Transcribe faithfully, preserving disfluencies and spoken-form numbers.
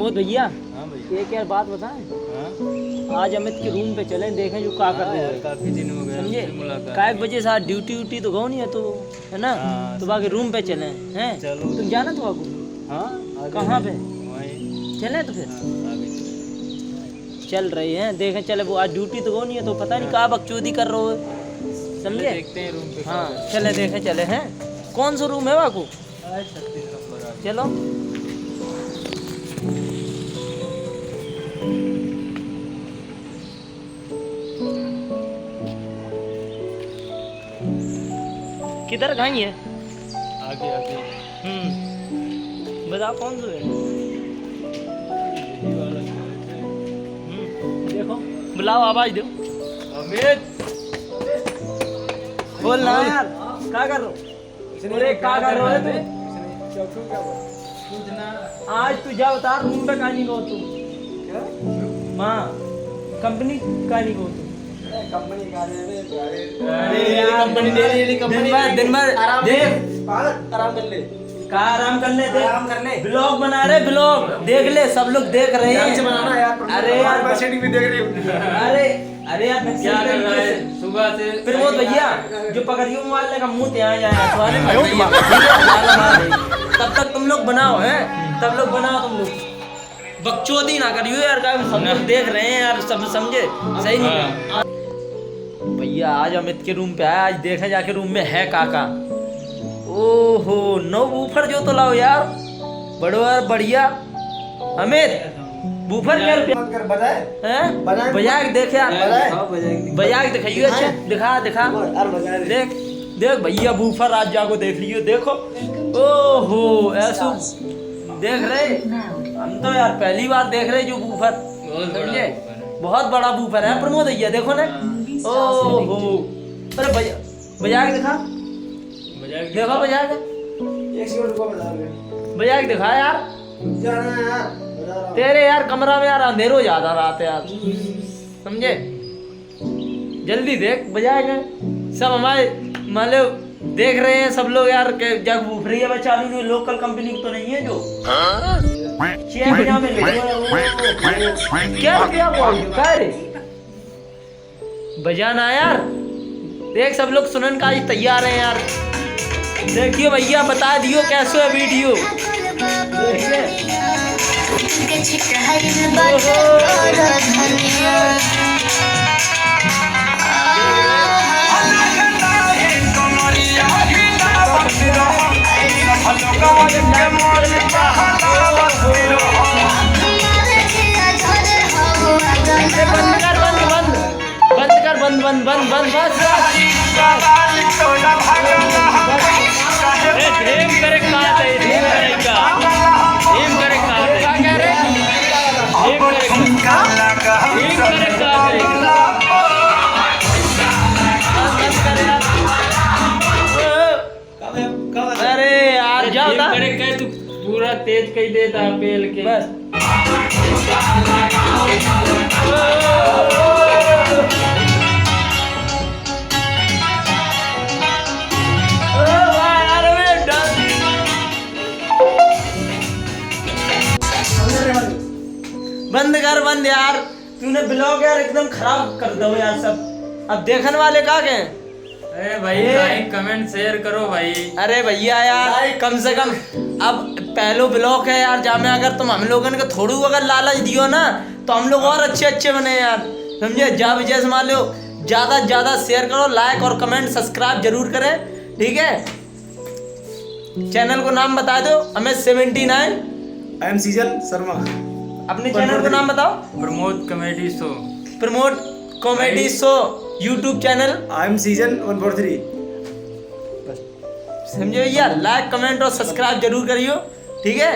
तो भैया, हाँ भैया। एक यार बात बताएं। हाँ। आज अमित के रूम पे चलें, देखें जो का कर हाँ रहे यार, हैं। काफी दिन हो गए समझे? उनसे मुलाकात। काय वजह से आज ड्यूटी व्यूटी तो गओ नहीं है तो, है ना? हाँ, तो बाकी रूम पे चलें, हैं? चलो। तुम जाना तो आपको? हाँ, आ गए। कहाँ पे? वहीं। चलें तो फिर? हाँ, आ गए। चल रही हैं, देखें, चले वो आज ड्यूटी तो गओ नहीं है तो पता नहीं हाँ। का बकचोदी कर रहे हो, समझे? चले देखते हैं रूम पे हाँ, क्या है। चले देखें, चले हैं। कौन सा रूम है बाकू? चलो। किधर खाई है? आगे, आगे। हम्म। बताओ कौन सा है? यही वाला है। हम्म। देखो, बुलाओ, आवाज दो। अमित। बोल ना यार, का कर रहे हो? अरे, का कर रहे हो तू? आज तू जा बता, रूम पे का नहीं गो तू? क्या? हाँ, कंपनी का नहीं गो तू? अरे, कंपनी का नहीं, अरे, अरे, अरे, यार, कंपनी दे रही है, कंपनी दिन भर, दे रही है। दिन भर, आराम देख। कर ले, आराम कर ले। का आराम कर ले, देख। आराम कर ले। ब्लॉग बना रहे, ब्लॉग। देख ले, सब लोग देख रहे हैं। ध्यान से बनाना यार, अरे यार, हमारे पास सेटिंग भी देख रही हो। अरे, अरे यार, क्या सही कर रहा तरीके है? से। सुबह से प्रमोद भैया, जो पकड़ियो मोबाइल लेकर मुंह ते आ जाए, तो अरे आयो भैया, माँ। तब तक तुम लोग बनाओ, हैं? तब लोग बनाओ तुम लोग। बकचोदी ना करियो यार, का सब ना। लोग देख रहे हैं यार, सब समझे? सही नहीं हाँ। कर। भैया, आज अमित के रूम पे आया, आज देखे जाके रूम में है का का। ओहो, नौ बूफर जो तो लाओ यार, बड़ो यार, बढ़िया। अमित, बूफर क्या रुपया? बंद कर, बजाए। हैं? बजाए। बजा के देख यार। बजाए। हाँ, बजा के दिखा। बजा के दिखाइयो, अच्छा, हाँ। दिखा, दिखा। यार, बजा दे। देख, देख भैया, बूफर आज जाको देख लियो, देखो। ओहो, ऐसो देख रहे, हम तो यार पहली बार देख रहे जो बूफर, बहुत बड़ा समझे? बूफर है। बहुत बड़ा बूफर है प्रमोद भैया, देखो ना। हाँ। ओहो, अरे भैया, बजा के दिखा। बजा के देखो, दिखा। बजा के। एक सेकंड रुको, बजा रहे हैं। बजा के दिखा यार। रुक जा ना यार, बजा रहा हूँ। तेरे यार कमरा में यार अंधेरो ज्यादा रात है यार, समझे? जल्दी देख, बजा के। सब हमारे, मान लो, देख रहे हैं सब लोग यार, के जग ऊपरी है, चालू नहीं, लोकल कंपनी तो नहीं है जो। हाँ? चेक बजा में ले। क्या रुपया बोल रहे हो? क्या रे? बजाना यार, देख सब लोग सुनन का आज तैयार हैं यार। देखियो भैया, बता दियो कैसो है वीडियो। बंद कर, बंद, बंद। बंद कर, बंद, बंद, बंद, बंद, बस, बस। ए, ढेम करे का है, ढेम करे का? ढेम करे का है? का कह रहे? ढेम करे का? ढेम करे का है? बंद, बंद कर यार। अरे यार, अरे, क्या ढेम होता? करे का है, तू पूरा तेज कई देता पेल के। बस। बंद कर, बंद यार, तूने ब्लॉग यार एकदम खराब कर दो यार सब। अब देखन वाले का के? अरे भाई, ए। Like, comment, share करो भाई। अरे भैया यार, like। कम से कम अब पहलो ब्लॉग है यार, जामे अगर तुम हम लोगन के थोड़ू अगर लालच दियो ना, तो हम लोग और अच्छे अच्छे बने यार, समझे? जा विजय से मान लो, ज्यादा से ज्यादा share करो, like और comment, subscribe जरूर करें, ठीक है? Channel को नाम बता दो, अमित seventy nine। I am सीजन शर्मा। अपने channel को नाम बताओ। प्रमोद Comedy Show। प्रमोद Comedy Show YouTube channel। I am सीजन one four three। बस। समझे भैया, like, comment और subscribe जरूर करियो, ठीक है?